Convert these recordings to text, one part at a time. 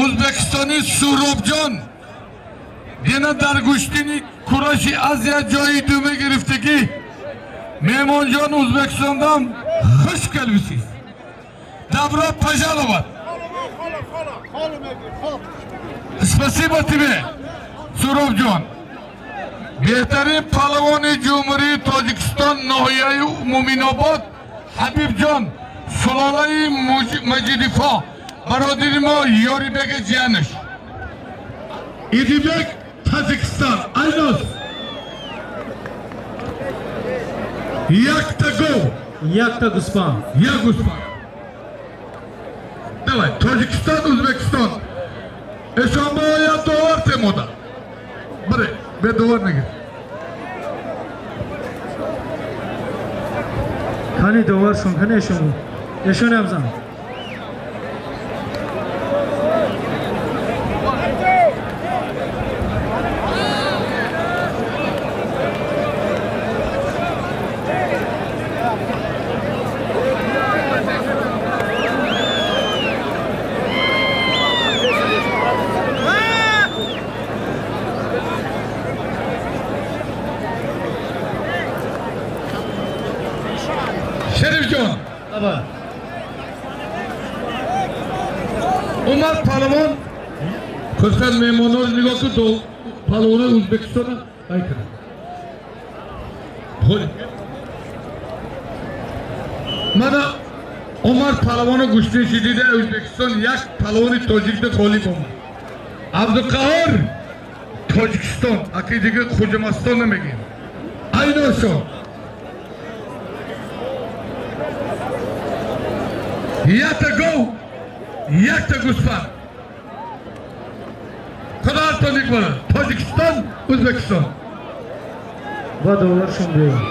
Ӯзбекистони Суҳробҷон yana дар гӯштини Кураши Азия ҷои дуюма гирифтагӣ. Меҳмонҷон, Ӯзбекистондан хуш келибсиз. Добро пожаловать. Спасибо тебе, Суҳробҷон. Беҳтарин палавони Ҷумҳурии Тоҷикистон, ноҳияи Муминобод, Ҳабибҷон, сулолаи Маҷидифо, бародари мо Ёрибеги ҷиянаш. Идибек, Тоҷикистон, Айнос. Якта гов. Якта гӯспанд. Як гӯспанд. Давай, Тоҷикистон, Ӯзбекистон. Эшон бояд довар темода. Бире, бе довар нагир. Кани доваршон, кани эшон. Эшонам зан. Шерифҷон, Умар палавон хусусан меҳмонҳоро нигоҳ кун, палавонои Ӯзбекистона ай кунад. Мана Умар палавоно гӯштинши дида, Ӯзбекистон як палавони тоҷикда ғолиб омад. Абдуқаҳор, Тоҷикистон, аки дига Хуҷамастон намегем. Айношон. Якта гов, якта гӯсфанд. Худо ҳартон ник бошад. Тоҷикистон, Ӯзбекистон. Ва доваршон биёед.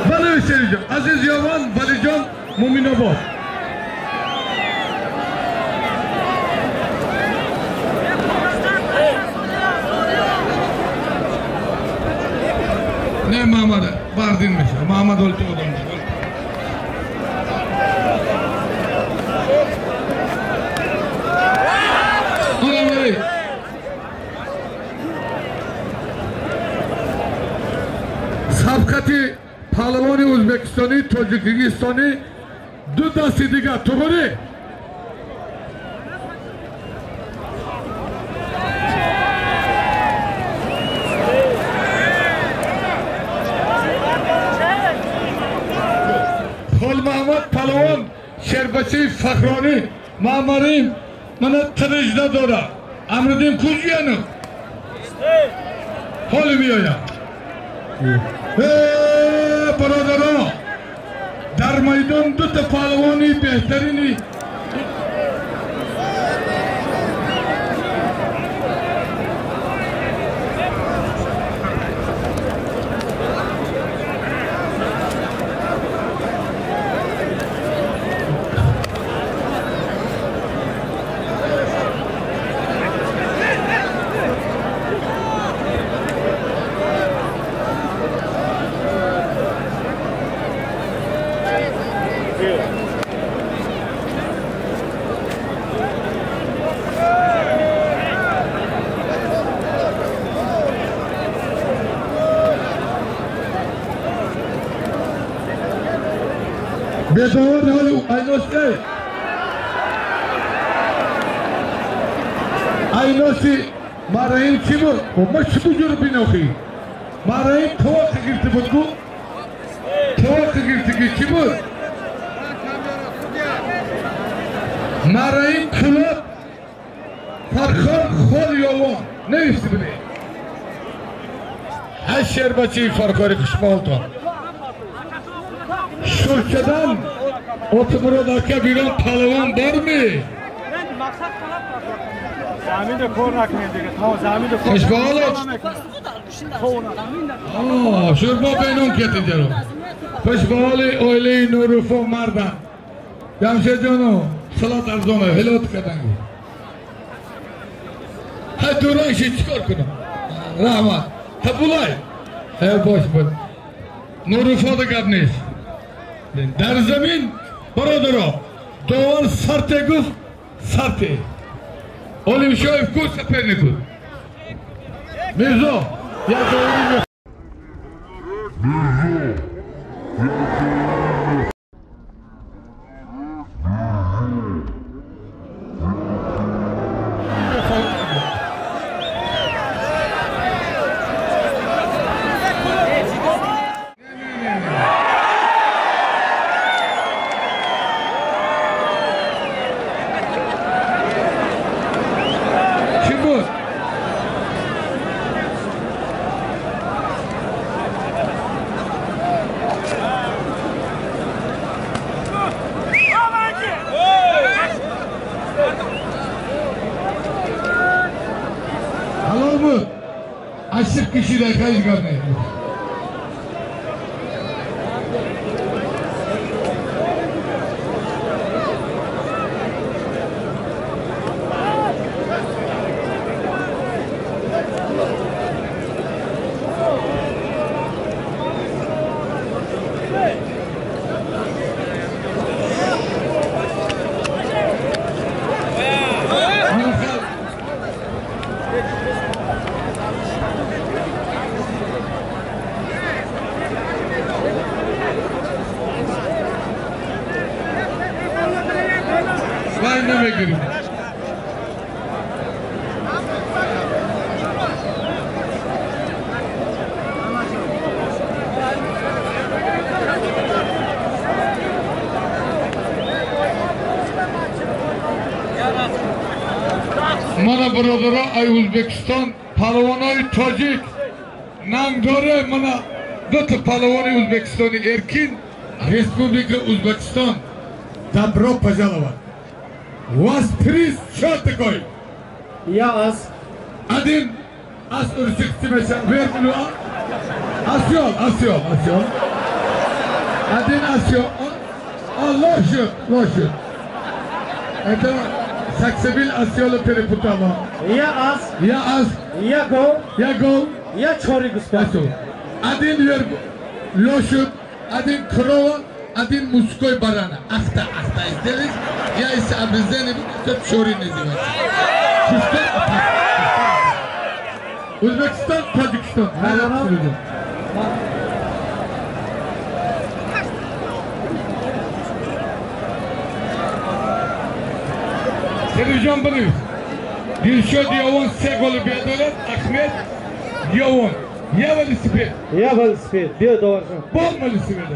Бале, Шерифҷон, Азиз Ёвон, Валиҷон, Муминобод. Не, Маҳмад бардин мешавад. Маҳмад олти одам. Сабқати паҳлавони ӯзбекистонӣ, тоҷикистонӣ ду дасти дигар, туғри? Холмаҳмад палавон, шербачаи Фахронӣ, Маъмарим мана тирижда дорад. Амриддин куҷияну? Ҳоли меояд. Бародаро, дар майдон дута паҳлавони беҳтарини бедовар ҳоли Айноси. Айноси Мараим чӣ буд? Ма чӣ буҷур бинохӣ? Мараим таваққа гирифта буд гу? Таваққа гирифтагӣ чӣ буд? Мараим Кулоб, Фархон Хол Ёвон навишта будем. Ҳай шербачаи Фархори, хушбаҳолтон. Шурчадан Отмурод ака бирон палавон борми? Хушбаҳолот. Шурбо бенон кетиҷаро. Хушбаҳоли оилаи Нуруфо мардан. Ҷамшедҷоно, салат арзона, ҳилот кардангу. Ҳай дуранши чӣ кор кунам? Раҳмат. Ҳа булай. Ҳай бош буд. Нуруфода гап нест. Дар замин Бародаро, довар сарте гуфт, сарте. Олимшоев ку сопернику. Мирзо, я говорю. Мирзо, я говорю. Ошибки шидай хайзгарне. Мана бародаро, ай Узбекистон палвонои тоҷик нанг доре. Мана дута палвони Узбекистони Эркин, Республика Узбекистон. Добро пожаловать. У вас приз что такой? Я ас. Один ас урсиксимеша верну. Осел, осел, осел. Один осел. Он лошадь, лошадь. Это Саксабил осела перепутала. Я ас. Я ас. Я гол. Я гол. Я чори гуспад. Один лошадь, один корова, один мужской барана. Ахта, ахта сделали. Я из обезьяны, это чори называется. Узбекистан, Таджикистан. Телевизион бинавис. Дилшод Явон се голубия дорад, Ахмед Явон. Я велосипед. Я велосипед. Биё доваршон. Бо велосипед.